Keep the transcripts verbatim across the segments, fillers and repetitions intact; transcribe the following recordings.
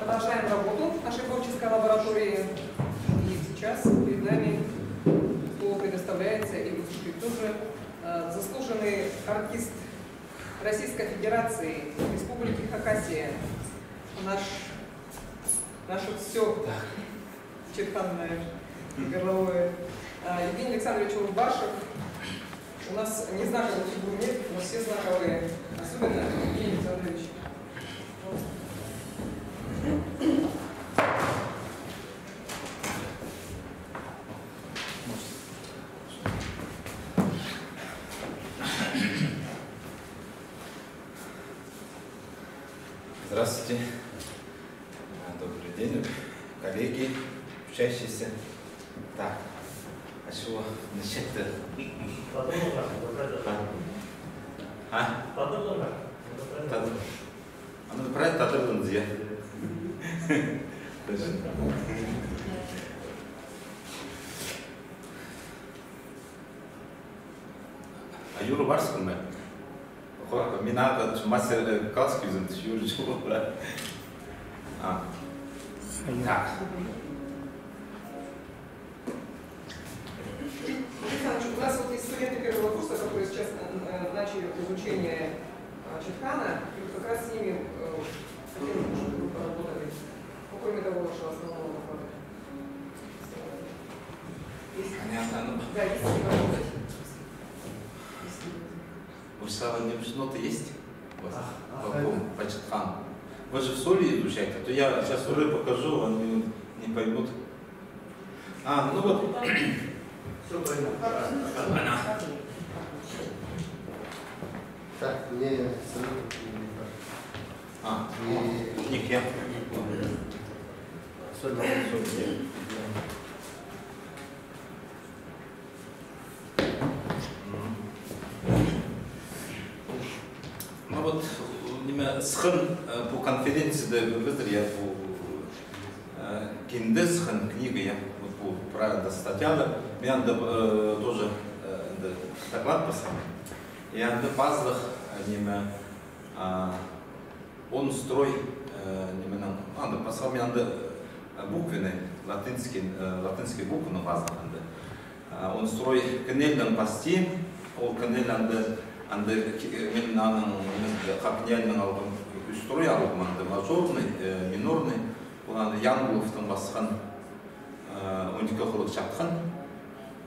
Продолжаем работу нашей творческой лаборатории. И сейчас перед нами слово предоставляется, и вы слышите тоже, э, заслуженный артист Российской Федерации, Республики Хакасия, наш, наше всё. Чиркан, наверное, горловое. А, Евгений Александрович Улугбаршев. У нас незнаковых фигур нет, но все знаковые. Особенно Евгений Александрович. Здравствуйте. А, добрый день, коллеги, учащиеся. Так, а с чего начать-то? А? Тадар. А ну, правильно, тадар, я. Точно. А Юра Барскин, да? Похоже, мин ағаа мастер, э, класс кӧзім, Юра чоғыл, да? А. Так. Александр, у нас вот есть студенты первого курса, которые сейчас, э, начали изучение, э, Чиркана, и вот как раз с ними, э, хотели бы, чтобы вы поработали. Ну, кроме того вашего основного доклада. Если... Понятно. Ну, да, если не возьмёте. Если не возьмёте. Вырсала, не, нота есть? Вот. А, а, по, по, по Чиркану. Вы же в соле изучаете, а то я сейчас уже покажу, они не поймут. А, ну вот. Всё поймут. Она. Так, мне сразу. А, не, не, я. Соль, соль. Ну вот, ниме, сыххан, э, пу конференцияда пістің, я, пу, э, кинде сыххан книга, я, вот пу, правда, статьялар, мин анда, э, тоже, э, анда доклад пасхам. И анда пазох, э, ниме, а, он строй, э, нименең, анда пасхам мин анда, э, буквенный, латинский, э, латинский букваның пазох анда. Э, он строй кӧнелдең пастим, ол кӧнел анда, анда ки-, э, мин аның, ниме, хакняйның алғам, ӱс строй алғам, анда мажорный, э, минорный, ол анда Янгуловтың пасхан, э, он ікі хылых чатхан.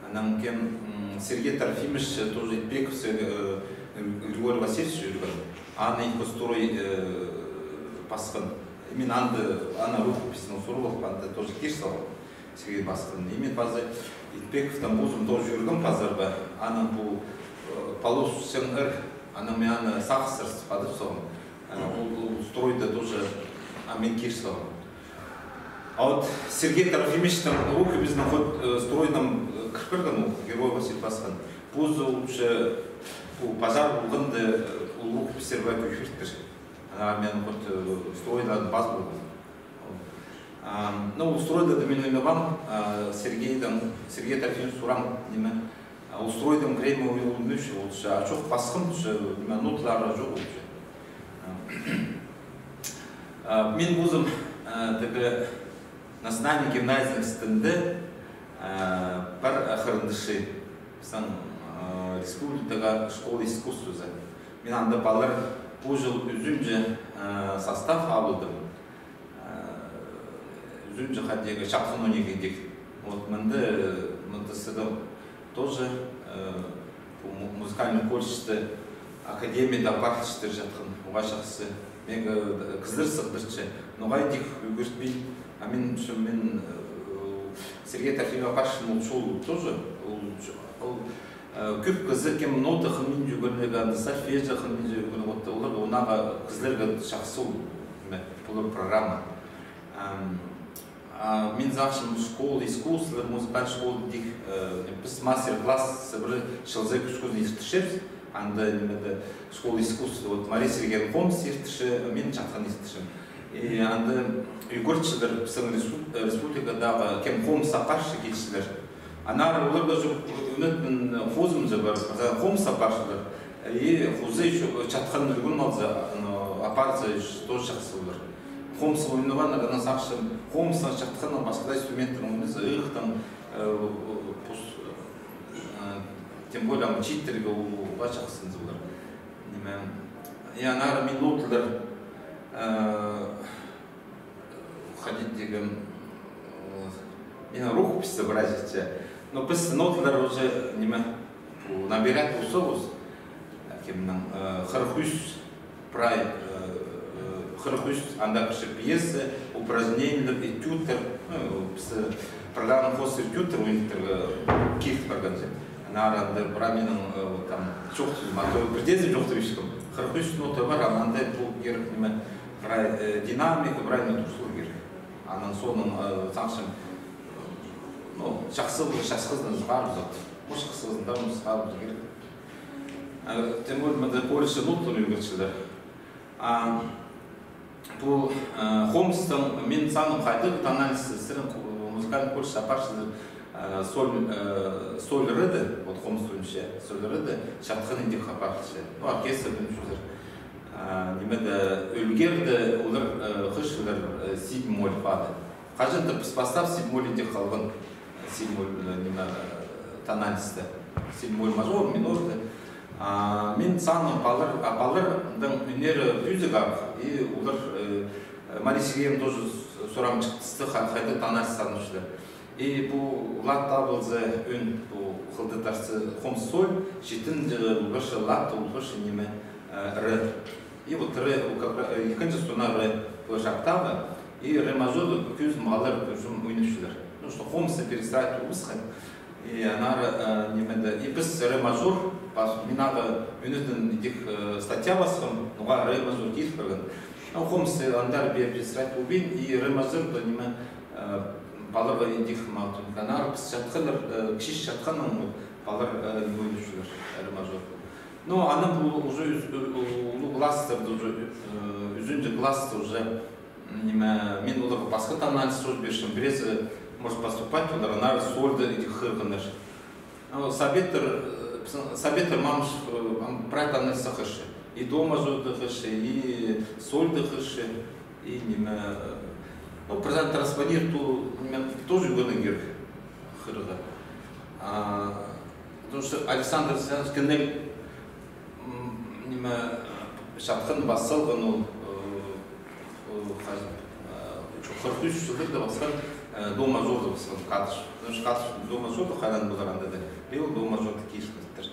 Анаң кем, м, Сергей Трофимович тоже Итпековсер, э, Григорий Васильевич ӱрген. Аны ікі строй, э, пасхан. Мин анда, ана рукописьнең сурып алып, анда тоже кир салғам. Сергей пасхан. И мин паза Итпековтаң позым тоже ӱргем пазарға. Аның пу, э, полосчаң ыр, анаң мин аны сағыстар сыпадып салғам. Э, ол, ол стройда тоже, а, мин кир салғам. А вот Сергей Трофимовичтің рукописьнең хоть, э, стройнаң, э, кір пирген ол, Герой Василий пасхан. Позы лучше, пу пожар полғанда, э, ол рукописьтер бе кӧй пиртір. Ана мин хоть, э, стройнаң пас полғам. А, ну, ол стройда да мин ойнағам, а, Сергейдең, Сергей Трофимович сурам, ниме, а, ол стройдаң кірем, ол ниме, ол ша, а чох, пасхам, ша, ниме, ноталары чох, ол ша. А, мин позым, а, тігі Национальный гимназияның істінде, а, пар хырындысчы, пістің, а, республикадағы школа искусствозы. Мин анда палалар пу чыл ӱзінҷі, а, состав алдым. А, ӱзінҷі хати чатхан он ікі дее. Вот мында, мында сірернең тоже, э, пу му-, музыкальный колледжті академияда апарчатхан чатхан, уғаа чахсы. Мағаа, э, кізілер сығдырча, ноға дее ӱгретпин. А мин, ш-, мин, э, Сергей Трофимович апарчам, ол чол тоже, ол ч-, ол, э, кӧп кізі, кем нота хынминча ӱгренерге, анда сольфеджио хынминча ӱгренерге, вот, оларға, онаға кізілерге чахсы ол, ниме, полар программа. Ам, А, мин сағынчам, школа искусстволар, музыкальный школа дее, э, піс мастер-класс пір чыл сай кӱскӱзін иртірчебіс. Анда, нимеде, школа искусств, вот, Мария Сергеевна Хомс иртірче, мин чатхан иртірчем. И анда ӱгретчілер, пістің респу-, республикадағы кем Хомс апарча килчелер. Аннаңар оларға чох, ӱнетін хозым за пар, за Хомс апарчалар. И хоза ещё чатхан ӱгреніп алза, ну, апарза, тоже чахсы полар. Хомыс ойнап, анаң сағынчам, хомыстаң чатханнаң пасха даа инструменттернең ойназа, ыыхтаң, э, пос, э, тем более, ам чииттерге улуғ чахсы ынзылар. Ниме, я, аннаңар мин ноталар, э, ходить тигем, э, мин рукописьті прайзы итчем. Но піс ноталар уже, ниме, пу набирать полза, кемнің, э, хырых ӱс прай, э, э, хырых ӱс анда кірче пьеса, упражнениелер, этюдтер, ну, піс, э, программаның хоостыра этюдтер ойнирға киліп парған же. Аннаңар анда прай минің, э, вот там, чоох, ма, то пірдеезін чоохтап ӧскем. Хырых ӱс нота пар, ам анда пу керек ниме, прай, э, динамика, прай ниме турзылар керек. Анаң соонаң, э, сағынчам, ну, чахсы, чахсызын сығарып зат. Пу чахсызын даа сығарып керек. Э, тем более, мында колледжте ноталар ӱгретчелер. А пу, э, хомыстаң мин сағынчам, хайдағ тональность сірернің ку-, музыкальный колледжте апарчалар, э, соль, э, соль ре ді, вот хомыс ойнаҷаң, соль ре ді, чатхан ідӧк апарча. Ну, оркестрде чӱзер. Э, ниме дее, ӱлгерде олар, э, хығырчалар, э, си бемоль фа ді. Хаҷан-да піс пастап си бемоль ідӧк халған, э, си бемоль, э, ниме, э, тональностьты. Си бемоль мажор, минор ді. А мин сағынчам, палалар, а палаларның ӱннері пӱзік ағаа, и олар, э, Мария Сергеевна тоже с-, сурам чыхтысты, ха-, хайдағ тональность сағынчалар. И пу лад табылза, ӧӧн пу хылды тарза хомыс соль, чииттең, э, улуғ парча лад, улуғ парча ниме, э, ре. И вот ре, как ра-, э, ікінҷі струна ре, пу октава, и ре мажорды кӧзім палалар кӧзім ойнапчалар. Ну, что хомысты перестраивать полбасха. И аннаңар, э, ниме дее, и піс ре мажор, пас-, мин ағаа ӧӧнінден ідӧк, э, статья пасхам, ноға ре мажор киліп парған. Ну, хомысты андар пе-, перестраивать полбин, и ре мажорды ниме, э, палаларға ідӧк мағат. Аннаңар піс чатханнар, э, кічіҷек чатханнаң, палалар, э, ниме ойнапчалар, ре мажор. Ну, анаң пу уже ӱс-, у-, у-, улуғ класстарда уже, э, ӱзінҷі класста уже, м, ниме, мин оларға пасха тональность тоже пирчем, піреезі, может, поступать полар, аннаңар сольды ідӧк хығырғаннар. Ну, Сабеттер, э, пістің Сабеттер Мамышев, э, ам прай тональностьты хығырча. И до мажорды хығырча, и сольды хығырча, и ниме, э, ну, пірдее транспонировать, ниме, тоже ӱгренерге кирек хығырарға. А, потому что Александр Александрович Кеннель, м, ниме, э, чатхан, пас салған ол, э, э, хаҷан, э, чо-, хырых ӱс чылларда пасхан, э, до мажорды пасхан Кадышев. Потому что Кадышев до мажорды хайдаң полар анда даа. И ол до мажорды килістірлер.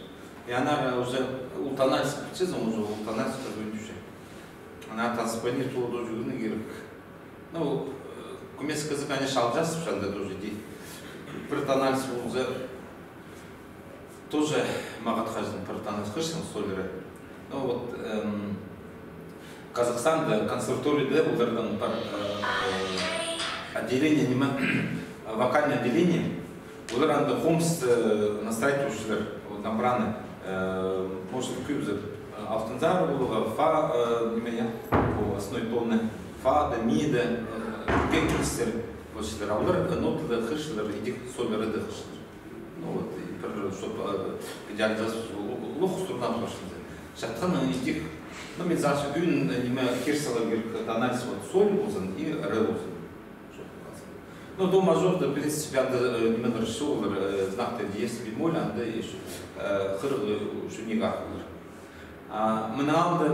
И аннаңар уже ол тональность пілчезің, уже ол тональность уже ӱнче. Ана транспонировать полар тоже ӱгренерге кирек. Ну, э, кӧмес кізі, конечно, алҷаспас анда тоже, дее. Пір тональность полза, тоже мағат хаҷан пір тональность хығырчаң соль ре. Ну вот, эм, Казахстанда консерваторияда оларның пар, э, э, отделение, ниме, вокальное отделение. Олар анда хомысты, э, настраивать полчалар, вот, набраны, э, может, кӧбізі, э, алтынзар поларға, фа, э, ниме, я, пу основной тоны, фа да, ми да, э, кӧп килістер полчалар. А олар, э, нотада хығырчалар, ідӧк соль ре де хығырчалар. Ну вот, и пір, чтоб, э, идеально зас-, лу-, лох струна хығырча. Чатханнаң ідӧк, ну, мин сағынчам, ӧӧн, э, ниме, кир саларға кирек, тональность вот соль ползын и ре ползын. Ну, до мажорда, в принципе, анда, э, нимелер чоғыл, э, знактар диез, бемоль, анда ещё, э, хығырарға, э, ещё ниме ағылар. А мыны алды,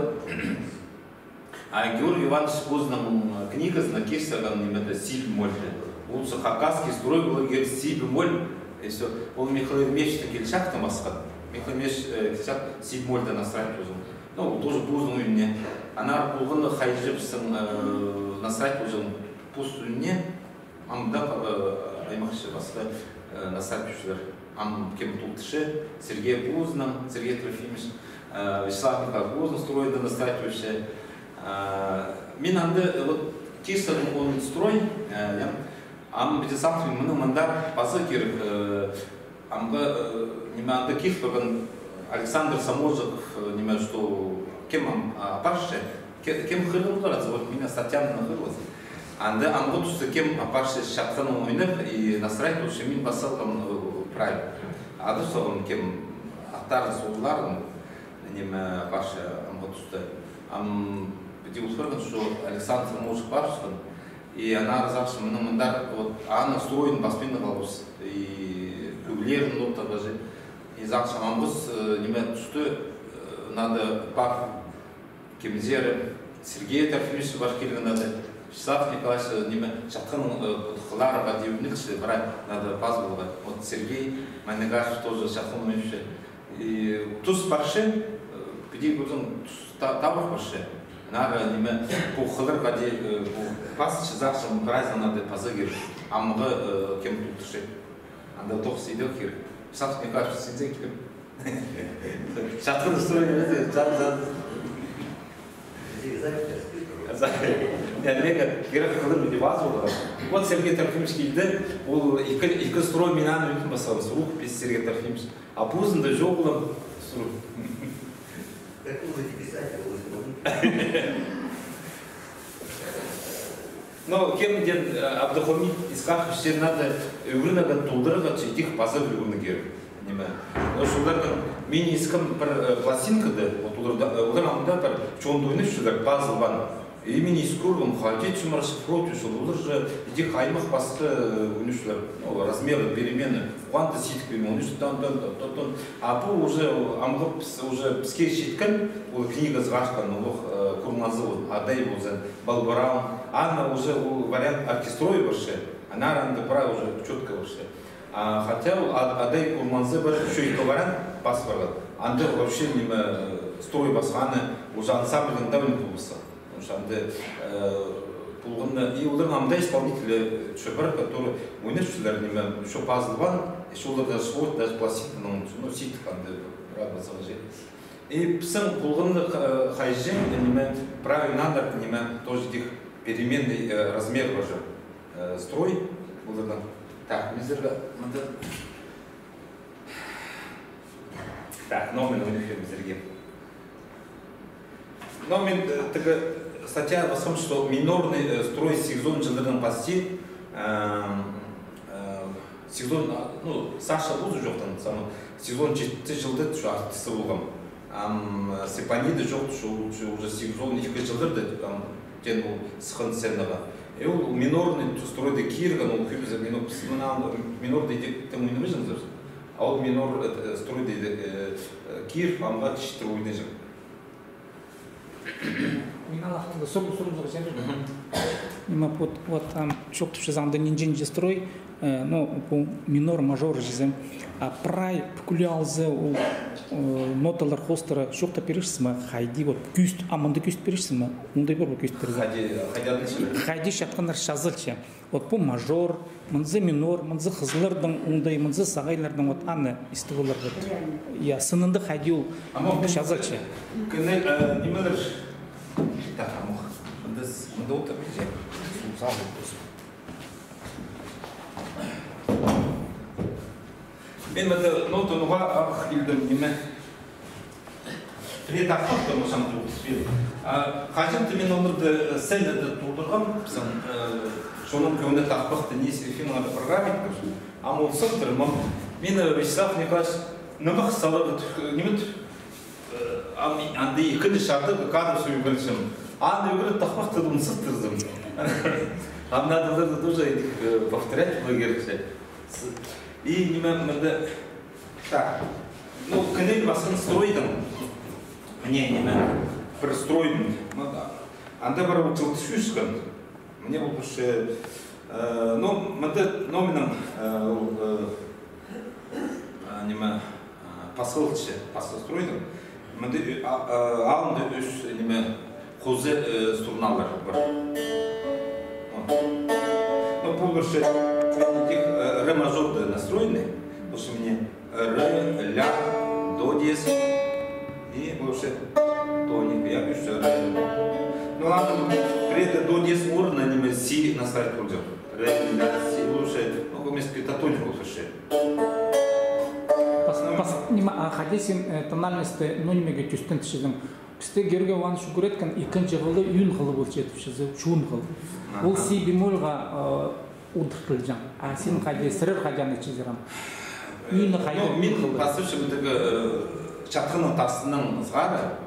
а, Георгий Иванович позының книгазына кир салған ниме дее, си бемольды. Лучше хакасский строй поларға кирек, си бемоль, и всё. Ол Михаил Мечтің килчең пасхан. Михаил Меч, э, килчең си бемольды настраивать полҷаң. Ну, тоже позының ӱніне. Аннаңар полған хайҷы пістің, э, настраивать полҷаң пос ӱніне. Ам даа, э, аймахчы пасха, э, настраивать полчалар. Ам кем толдырча, Сергей позының, Сергей Трофимович, э, Вячеслав Михайлович позының стройында настраивать полча. Э, мин анда, э, вот, кир салдым ол строй, э, я, ам піди сағынчам, мыны мындар паза кирек, э, амғы, э, ниме, анда киліп парған Александр Саморжиков, э, ниме, что кем ам, а, апарча, ке-, кем хығырған полар, вот, мин статьямны хығырғам. Анда амғы туста кем апарча чатханнаң ойнап, и настраивать полча, мин пас салғам, э, правильно. Адап салғам, кем аттарын, суғларын, ниме, апарча амғы туста. Ам Дее ол парған, что Александр Самойлович парыбысхан. И аннаңар сағынчам, мының мындар, вот, аның стройын паспин халғабыс. И кӧглерін нотаға же. И сағынчам, амғыс, э, ниме тусты, э, надо пар кемзер, Сергей Трофимович пар килген надо. Вячеслав Николаевич, э, ниме, чатхан, э, хыллар ға дивнікші, брать, надо пас поларға. Вот Сергей Майнагашев тоже чатхан мынча. И тус парча, э, піди кӧрзең, тус та-, табыр парча. Аннаңар, ниме, пу хыллар ға дее, э, пу пасча, сағынчам, прайзына даа паза кирек. Амғы, э, кем тудырча. Анда тоғыс идӧк кирек. Сағынчам, синзер кем. Чатхан строй, чат-, чат-, Я, мега кирек хыллар піди пас поларға. Вот Сергей Трофимович килді, ол ікі, ікі строй, мин аны ӱнін пасхам, строй пис Сергей Трофимович. А позында чоғыл ам строй. Так он и писатель, он и Но кемдең, э, Абдухамид Исхаковичтең надо ӱгренерге, толдырарға, че идӧк паза ӱгренерге кирек. Ниме. Но оларның, мин искем пір, э, пластинкада, вот оларда, э, олар анда пір чоонда ойнапчалар, пазылбаан. И мин искем, хайди чым расшифровать, олар же идӧк аймах пасха, э, ойнапчалар, ну, размеры, перемены. Оған даа сидік пирбеен, он ӱс тон, тон, тон, тон, тон. А пу уже, ол, амғы піс, уже піске читкен, ол книга сығарчатхан, ол, э, курманзы, ол, адай полза, Балбыраун. Анда уже ол вариант оркестровый парча, аннаңар анда прай уже чётко парча. А, хотя ол ад-, адай курманзы пар, ещё ікі вариант пас парған. Анда вообще ниме, э, строй пасханы, уже ансамбльнің даа ӱні полбассың. Потому что анда, э, полғанда, и оларның ам даа исполнители, э, чӧбір, который ойнапчалар, ниме, ещё пазылбаан, ещё олар даже свод, даже пластинканың, ну, сидік анда, правда, сағынчам. И пістің полғанда, э, хайҷы, ниме, правильно андағ, ниме, тоже идӧк переменный, э, размер пар же, э, строй, оларның. Так, мин сірерге мында Так, номин ойнап пирем сірерге. Номин, э, тігі статья пасхам, что минорный, э, строй сигізон чыллардаң пасти, э, э, сигізон, а, ну, Саша позы чоохтаан, сама сигізон читі чылда, что артисті полғам. Ам, э, Степанида чоохтаан, что, что уже сигізон ікі чылларда, ам, теен ол сыххан сценаға. И ол минорный стройда кирген, ол кӧбізі минор, піс мына минорда идӧк тың ойнабаҷаңзар. А ол минор, э, стройда, э, э, киріп, амға читіре ойнаҷаң. Мин алахтың сурығ, сурығ сорарға. Мгм. Ниме, вот, вот, ам, чоохтапчазың анда нинҷе-нинҷе строй, э, ну, пу минор, мажор чізе. А прай пӱкӱле алза, ол, э, ноталар хоостыра чоохтап пирерзің ме, хайди, вот, кӧзіт, а мында кӧзіт пирерзің ме? Оңдай пар ба кӧзіт пирерге? Хайди, хайди адалча? Хайди чатханнар чазылча. Вот пу мажор, мынзы минор, мынзы хызылларның, оңдай, мынзы сағайларның, вот аны истіп аларға. Я, сынында хайди ол. Амох, чазылча. Кӧні, э, нимелер. Так, амох. Мында с-, мында олтыр, же. Сау бол. Мин мында, ну, тонуға ах илдім, ниме. Пірее тахпахты, мынзы, тоғыс пир. А, хаҷан-да мин оларны, э, сценада толдырғам, пістің, э, чонның кӧңні тахпахты, не Серафиманы программа иткем. Ам ол сыхтыр, мин, мин, э, Вячеслав Николаевич, нымах саларға, э, ниме, э, ам, анда ікінҷі чардығ, кадр сӧбірчем. Аны ӱгрен тахпахты, аны сыхтырзым. Ам надо оларны тоже, э, повторять поларға кирек. С-, и ниме, мында, Так. Ну, кӧні пасхан стройдаң. Мына, ниме, пір стройдаң. Ну, да. Анда пір ол чылтыс ӧскен. Мына ол пір, э, ну, мында, ну, минің, э, ол, э, э, ниме, э, пасхалча, пасха стройдаң. Мында, э, а, э, алнында ӧс, ниме, хоза, э, струналар пар. О. Ну, пу пірсі, э, ре мажорда настроенный. Пу пірсі мына ре, ля, до диез. И пу пірсі тоник, я, ӧс ре. Ну, ладно, пірее до диез орнына, ниме, си настроить полҷаң. Ре, ля, си, пу пірсі, ну, вместо пентатоник пу пірсі. Пас-, пас-, ниме, а хайди син, э, тональностьты, ну, нимеге тӧстен тіпчезің? Пісте Георгий Иванович ӱгреткен ікінҷі хылы ӱн хылы полча тіпче, чуун хыл. Ол си бемольға, э, удуртылҷаң. А син хайди, сірер хайди аны итчезер ам? Ӱні хайди, ну, мин пастапчам тігі, э, чатханның тастынаң ызғара.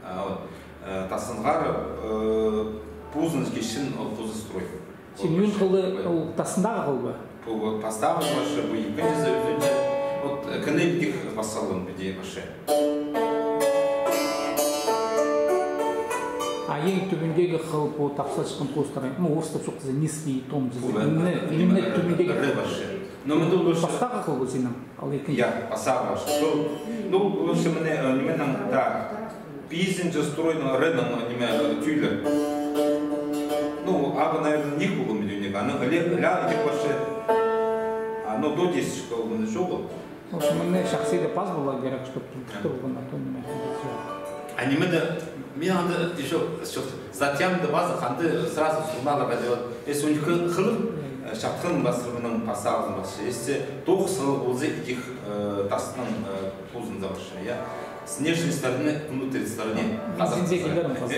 А, вот. Э, тастынғар, э, пузын кичен ол пузы строй. Син ӧӧн хылы ол тастындағы хыл ба? Пу вот пастағы пасча, пу ікінҷізі, ӱзінҷі. Вот, э, кінелдік пас салған піди пасча. А ең тӱбіндегі хыл пу тапсачхан туыстары, ну, орыстап чоохтаза, низкий тон, пу, э, именно, именно тӱбіндегі. Ре пасча. Но мында ол пастағы хыл ба синің? Ал ікінҷі. Я, пастағы пасча. Сол, ну, лучше міне, э, нименің, да, пизінҷі стройның, реның, ниме, э, тӱӱлі. Ну, ағы, наверное, ніг полған мин ӱнек, аның іле, іле ідік пасча. А, ну, до десять школ мында чоғыл. В общем, мына шахсиде пас поларға кирек, чтоб тӱктір полған, а то ниме. А ниме де, мин анда ещё, ещё статьямда пазох, анда сразу журналларға даа, если он ікінҷі хылы, э, чатханның пастары, мының пастағызын пасча. Если тоғыс хылы полза, ідӧк, э, тастың, э, пузынзар пасча, я. С внешней стороны к внутренней стороне. Мин синзер килерім пазох.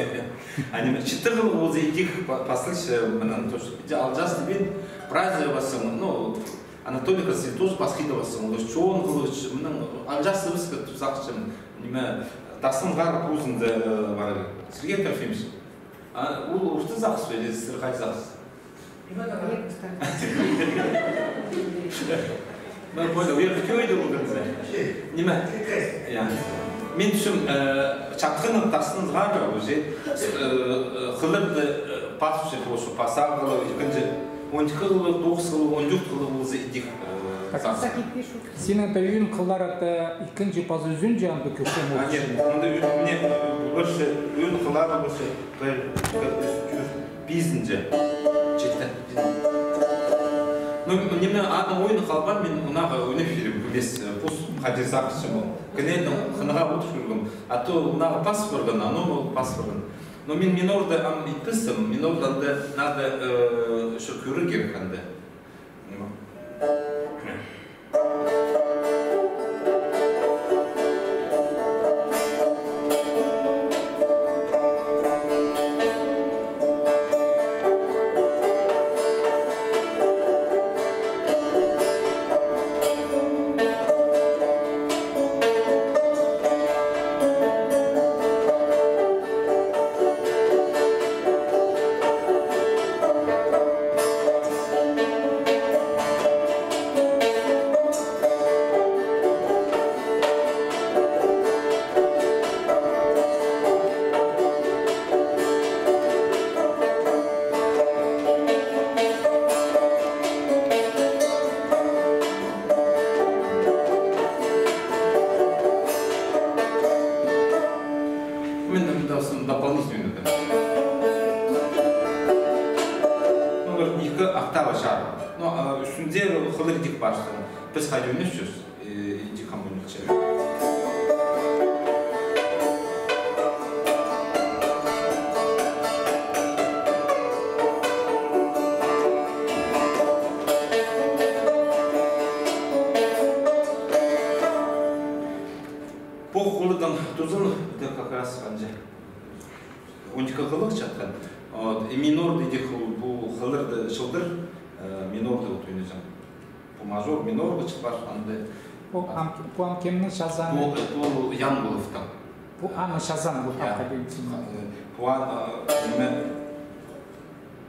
А ниме, читі хылы полза, ідӧк па-, пазылча, мының тоже. Иди алҷаасты пин, прайзы пазох, ну, Анатолий Константинович тоже пас хыйда пасхан, ол чоон хылы, мының алҷаасты піс кӧп сағынчам, ниме, тастынғар пузында, э, пар. Сергей Трофимович, а ол орта сағыс па, или сірер хайди сағыс? Ну, понял, я хотел это угадать. Ниме? Я. Мин тӱсчем, э, чатханның тастынғар уже, э, э, хылларны, э, пасча, пу, пу пастағы хылы, ікінҷі, он ікі хылы, тоғыс хылы, он тӧрт хылы полза, ідӧк, э, сағыс. Синің тӧӧйің хыллары ікінҷі паза ӱзінҷі, анда кӧрчем. А, нет, анда ӱ-, мына, э, пірсі, ӱн хыллары пірсі, пір, пір, ӱс, тӧрт, пизінҷі. Читі. Ну, ниме, аның ойны халбаан, мин мынаңар ойнап пирем, пу піс, э, пос хайди сағынчам ол. Кінелнің хынығ одыр чӧргем, а то мынаңар пас парған, а номал пас парған. Но мин минорда ам итпестім, минорда анда надо, э, ещё кӧрерге кирек анда. Мин мында дополнительно. Ну, пір ікі октава чарым. Ну, а ӱстӱнде хыллар ідӧк пасча. Піс хайди ойнапчабыс, э, ідӧк хам ойнапча. Пу хылларның тузын, это как раз анҷа. Он ікі хылығ чатхан. Вот, и минорда ідӧк хыл, пу хылларны чылдыр, э, минорда вот ойнаҷаң. Пу мажор, минорға чыылбас, анда. Пу ам, пу ам кемнің чазааны? Пу, пу Янгуловтың. Пу аны чазаан, пу, я, хатап килчем. Пу аны, э, ниме,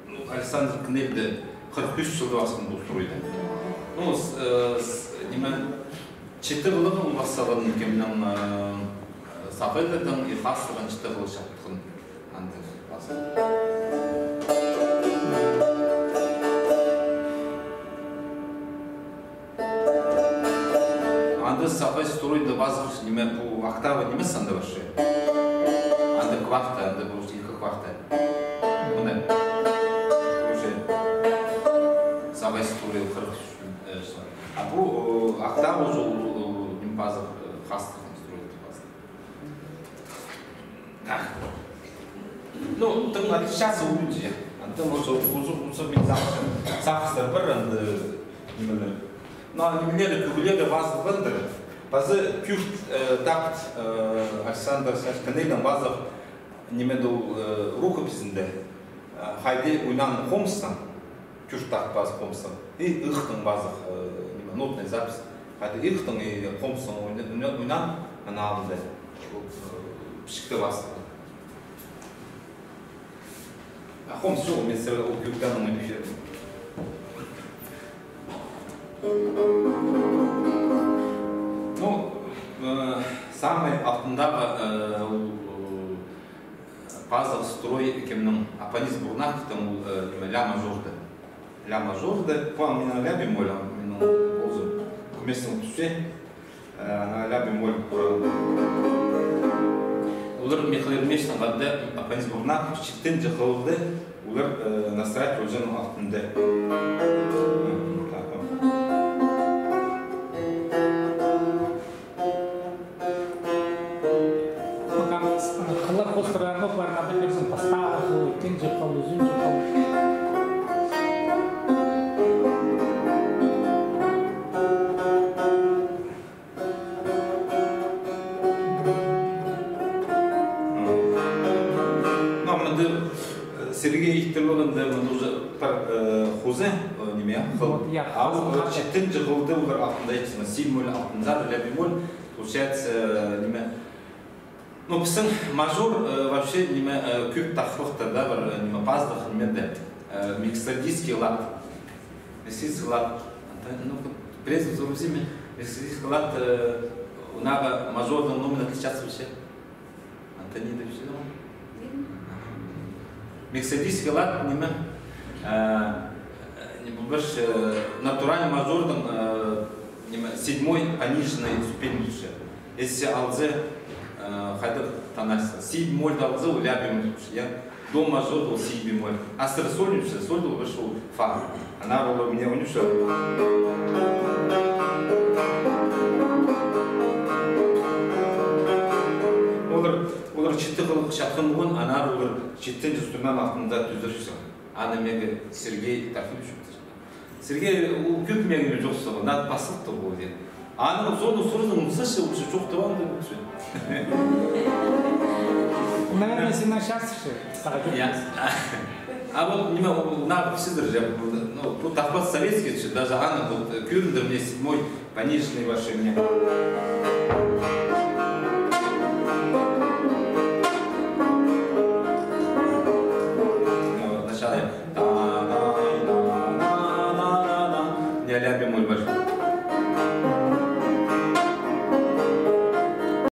ну, Александр Кінелді хырых ӱс чылда пасхан пу стройны. Ну, с-, э, с-, ниме, читі хылығ пас салған кемнің, э, Сафайларның и Хастығның читі хылығ чатхан. Анда пас. Анда Сафай стройда пазох, ниме, пу октава нимес анда вообще. Анда кварта, анда просто ікі кварта. Мына. Уже Сафай строй хырых ӱс, э, чыл. А пу, э, октава уже, э, ниме пазох, э, Хастығ стройда пазох. Так. Ну, тың отличаться улуҷа. Анда, может, узур, узур мин сағынчам, сағыстар пар, анда, нимелер. Но нимелер, кӧглер пазылғандыр. Паза тӧрт, э, такт, э, Александр Александрович Кінелнің пазох, ниме, ол, э, рукописінде, э, хайди ойнаан хомыстаң. Тӧрт такт пазох хомыстаң. И ыхтаң пазох, э, ниме, нотный запись. Хайди ыхтаң и хомыстаң ойна-, ойна-, ойнаан, аның алнында, э, пічікте пазох. Ахом, всё, мен сірерге ол кӧп данныйны пирдім. Ну, э, самый алтындағы, э, ол, э, пазох строй кемнің, Апанис Бурнаковтың ол, э, ниме, ля мажорда. Ля мажорда, пу минің ля бемоль, минің позы кӧместең тӱсче. Э, ана ля бемоль. Олар Михаил Мечтің хада Апанис Бурнаков читінҷі хылды, олар, э, настраивать олҷаң алтында. Мгм, так вот. Хыллар хоостыра, ну, пар, надо, пирзің, пастағы хыл, ікінҷі хыл, ӱзінҷі хыл. Ну, мында, э, сірерге иттір полғанда, мында уже пар, э, хоза, э, ниме, хыл. Вот, я, а хоза ол хата. Читінҷі хылды олар алтында итче, си бемоль алтында, ля бемоль, получается, э, ниме. Ну, пістің мажор, э, вообще, ниме, э, кӧп тахпахтарда пар, э, ниме, пазох ниме дее, э, миксодийский лад. Миксодийский лад. Анда, ну, пірезі зор ниме, миксодийский лад, э, андағы мажордаң номер отличаться вообще. Анда не деп сӧлең? Миксодийский лад, ниме, э, не, пу пір, э, натуральный мажордың, э, ниме, седьмой пониженный ступень лучше. Если алза, э, хайдағ тональность, си бемольды алза, ол ля бемоль лучше, я. До мажор ол си бемоль. А сірер соль, соль ол пір ол фа. Анар олар мына ӱнӱ. Олар, олар читі хылығ чатхан полған, анар олар читінҷі струнаның алтында тӱзірче. Аны мағаа Сергей Трофимович. Сергей, ол кӧп мағаа чоохтаза, надо пастап таа ол, теен. Аның соны сурзаң, слышь, уже чоохтап алды, все. Наверное, сен начальствошы, сағаа чоохтаза. Я. А вот ниме, ол нағып сізер же, ну, пу тахпа советский чи, даже аны вот, э, кӧріндір мына седьмой пониженный вообще мына. Ну, вот, начало.